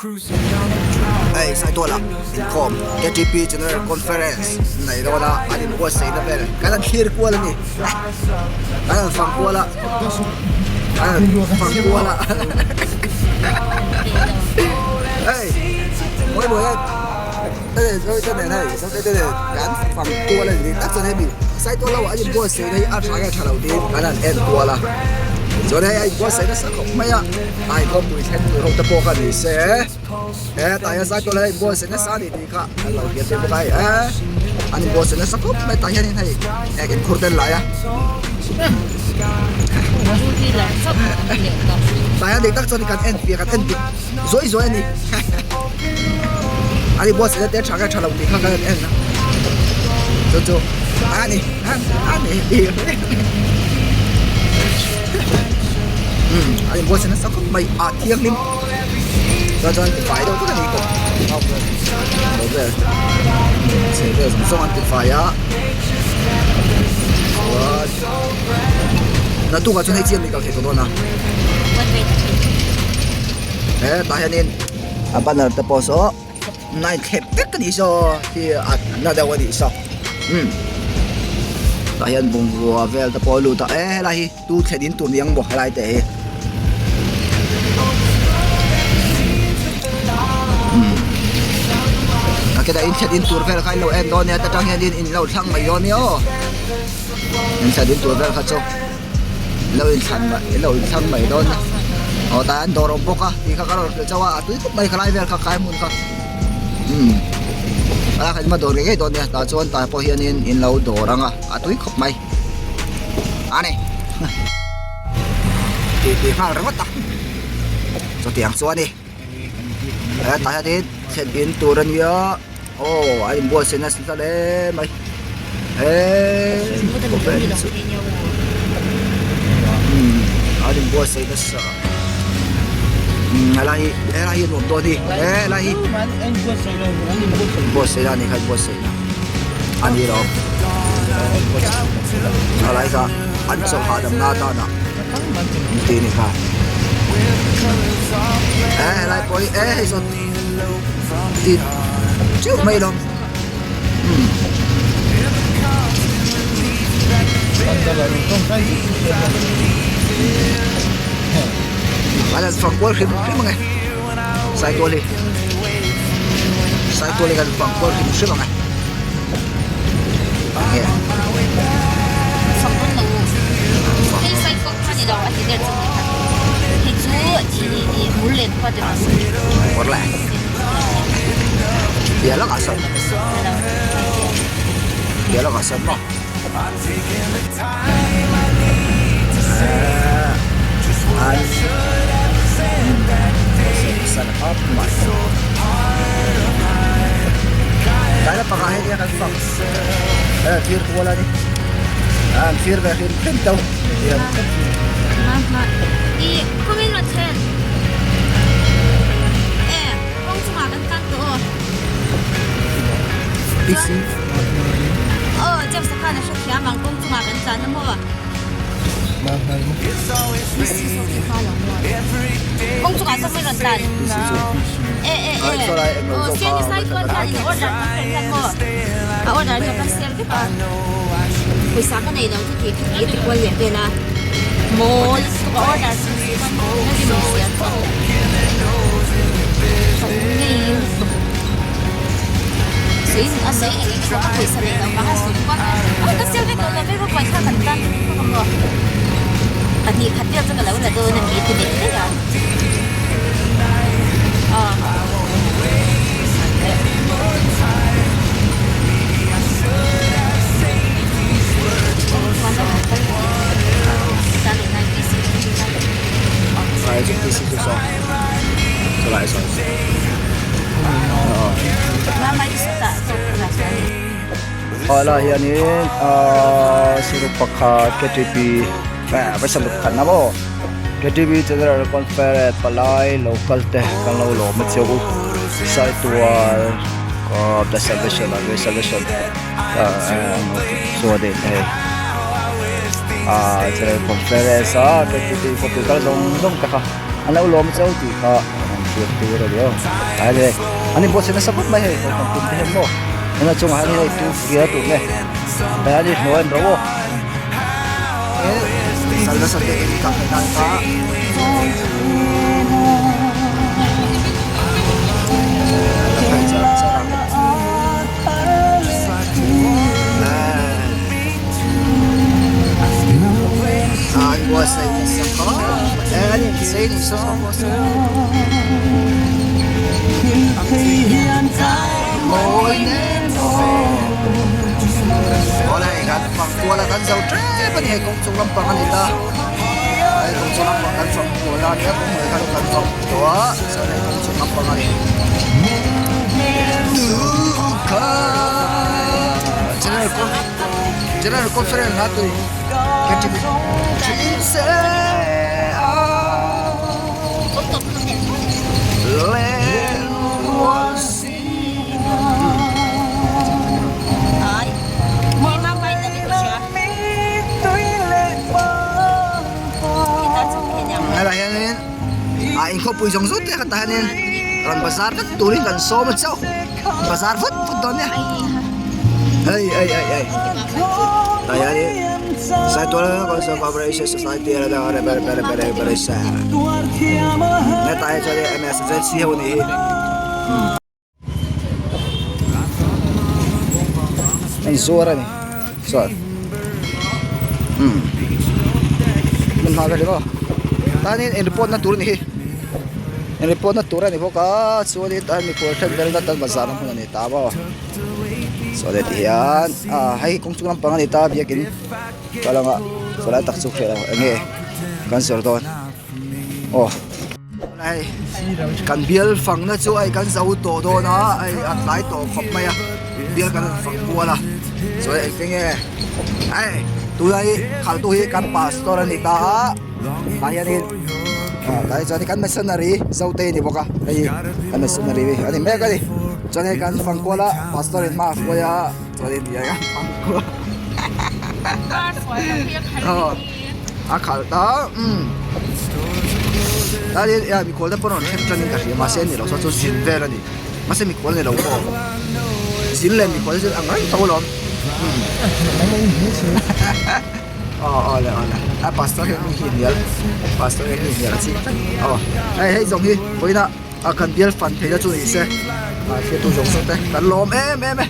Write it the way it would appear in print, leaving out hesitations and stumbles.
Hei Saituala inkhawm KTP General Conference nei dawn a an inbuatsaihna vel kan han thlir kual a ni kan han fang kual a kan han fang kual a hei mawi mawi a te nen hei te te nen kan fang kual a ni tak chuan hemi Saituala an inbuatsaihna hi a tha nge tha lo tiin kan han en kual a chuan hei a inbuatsaih nasa khawp mai a. A inkhawmpui thleng tur ho te pawh kha ni se he tah hian saitual hian inbuatsaih nasa a ni tih kha an lo hriat tir bawk a hei an inbuatsaih nasa khawp mai tah hianin hei ek inkhur te an lai a tah hian dik tak chuan kan en piah kan en dik zuai zuai a ni an inbuatsaih na te tha nge tha lo tih kha kan en a chu chu a ni a ni. Umm a inbuatsaih nasa khawp mai a thianghlim chuan chuan tifai deuh vek a ni tawh lo vel chhe vel zawng zawng an tifai a chuan naktukah chuan hei chian mi kal thei tawh dawn a he tah hianin a banner te pawh saw nai thlep vek a nih saw hi a na deuh a nih saw umm tah hian bungrua vel te pawh a lut a e helai hi. Tu thlen in tur niang maw helai te hi umm a keda in thlen in tur vel kha in lo en dawn nia ta tang hian in in lo thlang mai dawn nia aw in thlen in tur vel kha chu lo in thlan mai in lo in thlang mai dawn nia aw tah hian dawr a awm bawk a tih kha ka rawn hrilh chauh a a tui khawp mai khalai vel kha khai hmun kha umm a kha in va dawr ngei ngei dawn nia tah chuan tah pawh hian in in lo dawr ang a a tui khawp mai. A ni tih tih nghal ringawt a chutiang chuan ni hetah hianin thlen in tur a nia aw a inbuatsaih nasa ta hle mai eee an inbuatsaih nasa umm helai hi helai hi a nuam dawn hi helai hi buatsaih na a ni kha inbuatsaih na. A ni lo. Thalai kha an chawlh hahdam na atana an ti ni kha. E helai pawh hi e hei sawn ti chiuh mai lawm. Um. An han fang kual hrim hrim ang e. Saitual hi Saitual hi kan fang kual hrim hrim ang e enge Fang dawn lo hei saitual kha ni lo a ti der chu ni kha hei chu thi ni mur len khua te mur le piah lawkah sawn piah lawkah sawn maw Tlai lampangah hian eng an fak thir kual a ni an thir ve hrim hrim tho Aw James a khan a hre thiam ang kawng chungah kan tlan a maw? Kawng chungah sawn mai rawn tlan e e e aw siani sai tual hian in order kan hrem hian maw a order hi a cancel vek a pawisa ka nei lo chu tih kha ti kual leh vel a mawl lutuk a order chu chuan na rim sia chu ka ngei lutuk. Sei a sei eng eng emaw ka pawisa leh loh vang a sawi kual a ka sel vek lo lo vek rawh kha kan tan vek ang maw pahnih khat vel chu ka lo la dawn a ni ti leh daih a aw. Helai hianin ahh sirup pakhat ktp vaisa luk khat na maw ktp general conference palai local te kan lo lawm a cheu saitual the salvation salvation chuanin hei ahh general conference a ktp khawpui kal zawng zawng te kha an lo lawm cheu tih kha. thlir tur a ni aw tlai leh an inbuatsaih nasa khawp mai hei kohhran tum te hian maw heng a chungah hian hei tu fir a tur nge tlai a ni hnuai an ro aw he sal nasa te in kah theih nan kha An buatsaih nasa khawp mai an inchei nasa khawp Awle hei kan fang kual a kan zo tep a ni hei kawng chung lampang a ni ta hei kawng chung lampang kan fang kual a nia kawng hnuai kha chu kan fang tawh a chuan hei kawng chung lampang a ni General Conference hla tui Helai hianin ah inkhawpui zawng zawng te kha tah hianin rawn bazar vek turin kan sawm a chauh bazar vut vut dawn nia hei hei hei hei tah hianin Saitual Conservation Society hetah hi chuan MSZC ho a nih hi. An zuar a ni chuan umm hmun hma vel hi maw tanin in report na tur a ni hi in report na tur a ni bawk a chuanin tah hian mikhual then vel nat an bazar na hmun a ni ta maw chuan heti hian ah hei hi kawng chung lampang a ni ta biakin kal anga chulai tak chu hriat loh eng nge kan zawrh dawn aw. Hei kan bial fangna chu hei kan zo tawh dawn a hei a tlai tawh khawp mai a bial kan rawn fang kual a chuan engtin nge hei tuna hi khaltu hi kan pastor a ni ta a tah hianin ah tah hi chuan kan missionary zote a ni bawk a hei hi kan missionary a ni mek a ni chuan hei kan fang kual a pastor in hma a hruai a chuanin tihian kan fang kual a khalh ta umm tlaiin eh mikhual te pawh rawn thleng tanin ka hria mahse ni lo saw chu zin vel a ni mahse mikhual ni lo pawh zin leh mikhual chu ang reng tho alawm umm aw aw le aw le a pastor hian mi hi hnial pastor hian mi hnial a chik tlat aw hei hei zawng hi vawiinah a kan bial fan theihna chu ni se a hriattu zawng zawng te kan lawm em em e.